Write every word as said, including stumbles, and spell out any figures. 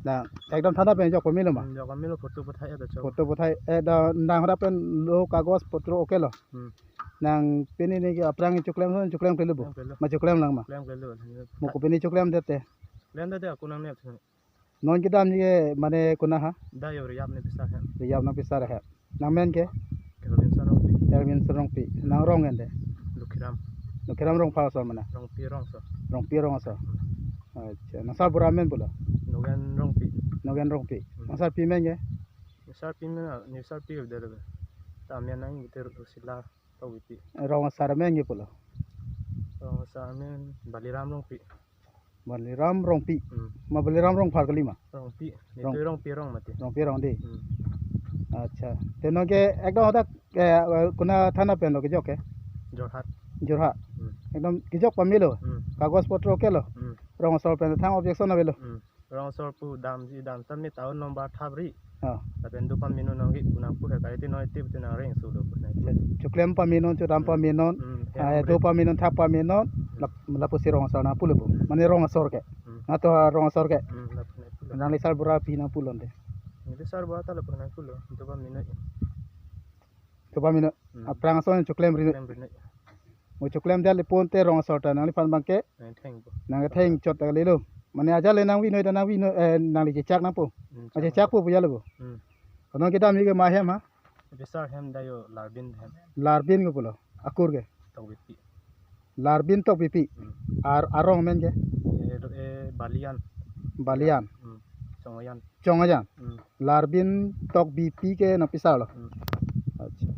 Na, ekdom thana pen jok pamelo ma? Hmm, jok pamelo, photo pathai ada chok. Photo pathai, eh, da, nang hara pen lo kagos potro okay lo? Hmm. Nang pini neke aphrang choklem ason choklem klelo bo? Choklem klelo. Ma choklem lang ma? Choklem klelo. Mo kopine choklem det te? Choklem det te, ako nang ne. Non kedam neke mane konat ha? Da yo Riyap Nangpisar he. Riyap Nangpisar he. Nang men ke? Erwin Sarongpi. Erwin Sarongpi. Nang rong ente? Lukhiram. Lukhiram Rongphar asor mane? Rongpi Rongso. Rongpi Rongso. Hmm. Acha. Nang sarbura men pulo? Nogen Rongpi. Nogen Rongpi. Hmm. Nang sarpi men ke? Ni sarpi men, ni sarpi ke dele. Ta men nang beter Rosila Tokbipi. Rong asar men ke pulo? Rong asar men Baliram Rongpi. Baliram Rongpi. Hmm. Ma Baliram Rongphar kali ma? Rongpi. Rong- Itu Rongpi Rong mati. Rongpi Rong di. Hmm. Acha. Te non ke ekdom hadak, eh, konat thana pen lo kejok ke? Jorhat. Jorhat. Hmm. Ekdom kejok pamelo. Hmm. Kagos potro okay lo. Hmm. Rong asor pen thang objection avelo. Hmm. Rong asor pu damji dam tame town number thap ri. Oh. Lapen do pame non nangji pu nangpu he, kali ti noi tip ti nang reng sulo pu nang. Choklem pame non, chodam pame non. Hmm, ah, hem do ri- pame non, thap pame non. Hmm. Lap-, lapusi rong asor nangpulo bo. Hmm. Mane rong asor ke. Hmm. Nangtum rong asor ke. Hmm, lapu nangpulo. Nangli sarbura pi nangpulo ente? Neli sarbura ta lapu nangpulo. Do pame non. Do pame non. Hmm. Aphrang ason choklem ri non. Choklem ri non. Mo choklem det le pon te rong asor ta nangliphan abang ke. Nang theng bo. Nang theng chot ta kalilo. Mane ajat le nang vino ta nang vino, eh, nangli chechak nangpo. Hmm, ma chechak po pu jalo bo. Hmm. Non kedam neke ma hem ha? Nangpisar hem da yo Larbin hem. Larbin ke pulo. Akur ke? Tokbipi. Larbin Tokbipi. Hmm. Ar-, arong men ke? Eh, eh, Balian. Balian. Hmm. Chongoyan. Chongoyan. Hmm. Larbin Tokbipi ke nangpisar lo. Hmm. Acha.